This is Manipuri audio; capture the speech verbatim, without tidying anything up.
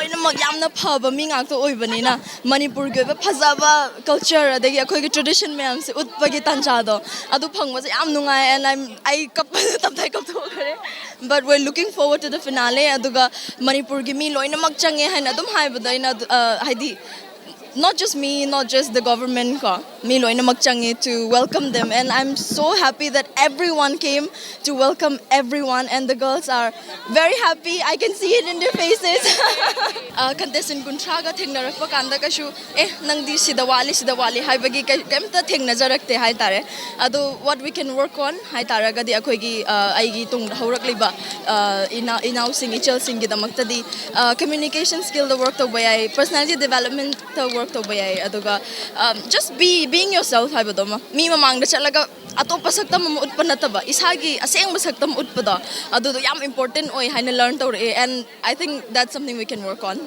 ꯂꯣꯏꯅꯃꯛ ꯌꯥꯝꯅ ꯐꯕ ꯃꯤ ꯉꯥꯛꯇ ꯑꯣꯏꯕꯅꯤꯅ ꯃꯅꯤꯄꯨꯔꯒꯤ ꯑꯣꯏꯕ ꯐꯖꯕ culture ꯑꯗꯒꯤ ꯑꯩꯈꯣꯏꯒꯤ tradition ꯃꯌꯥꯝꯁꯦ ꯎꯠꯄꯒꯤ ꯇꯥꯟꯖꯥꯗꯣ ꯑꯗꯨ ꯐꯪꯕꯁꯦ ꯌꯥꯝ ꯅꯨꯡꯉꯥꯏ꯫ And I'm, ꯑꯩ ꯀꯞꯄꯗ ꯇꯞꯇꯥꯏ ꯀꯞꯊꯣꯛꯈ꯭ꯔꯦ꯫ But we're looking forward to the finale. ꯑꯗꯨꯒ ꯃꯅꯤꯄꯨꯔꯒꯤ ꯃꯤ ꯂꯣꯏꯅꯃꯛ ꯆꯪꯉꯦ ꯍꯥꯏꯅ ꯑꯗꯨꯝ ꯍꯥꯏꯕꯗꯣ ꯑꯩꯅ ꯑꯗꯨ, ꯑ, ꯍꯥꯏꯗꯤ not just me, not just the government ꯀꯣ, ꯃꯤ ꯂꯣꯏꯅꯃꯛ ꯆꯪꯉꯦ to welcome them. And I'm so happy that everyone came to welcome everyone. And the girls are very happy. I can see it in their faces. Contestant ꯀꯨꯟꯊ꯭ꯔꯥꯒ ꯊꯦꯡꯅꯔꯛꯄ ꯀꯥꯟꯗ ꯀꯩꯁꯨ ꯑꯦ ꯅꯪꯗꯤ ꯁꯤꯗ ꯋꯥꯠꯂꯤ, ꯁꯤꯗ ꯋꯥꯠꯂꯤ ꯍꯥꯏꯕꯒꯤ ꯀꯩ- ꯀꯩꯝꯇ ꯊꯦꯡꯅꯖꯔꯛꯇꯦ ꯍꯥꯏꯇꯥꯔꯦ꯫ ꯑꯗꯣ what we can work on ꯍꯥꯏꯇꯥꯔꯒꯗꯤ ꯑꯩꯈꯣꯏꯒꯤ ꯑ, ꯑꯩꯒꯤ ꯇꯨꯡꯗ ꯍꯧꯔꯛꯂꯤꯕ ꯑ, ꯏꯅꯥ- ꯏꯅꯥꯎꯁꯤꯡ ꯏꯆꯜꯁꯤꯡꯒꯤꯗꯃꯛꯇꯗꯤ communication skillꯗ work ꯇꯧꯕ ꯌꯥꯏ, personality developmentꯇ work ꯇꯧꯕ ꯌꯥꯏ, ꯑꯗꯨꯒ just be being yourself ꯍꯥꯏꯕꯗꯣ ꯑꯃ, ꯃꯤ ꯃꯃꯥꯡꯗ ꯆꯠꯂꯒ ꯑꯇꯣꯞꯄ ꯁꯛꯇꯝ ꯑꯃ ꯎꯠꯄ ꯅꯠꯇꯕ ꯏꯁꯥꯒꯤ ꯑꯁꯦꯡꯕ ꯁꯛꯇꯝ ꯎꯠꯄꯗꯣ ꯑꯗꯨꯗꯣ ꯌꯥꯝ important ꯑꯣꯏ ꯍꯥꯏꯅ learn ꯇꯧꯔꯛꯑꯦ꯫ And I think that's something we can work on.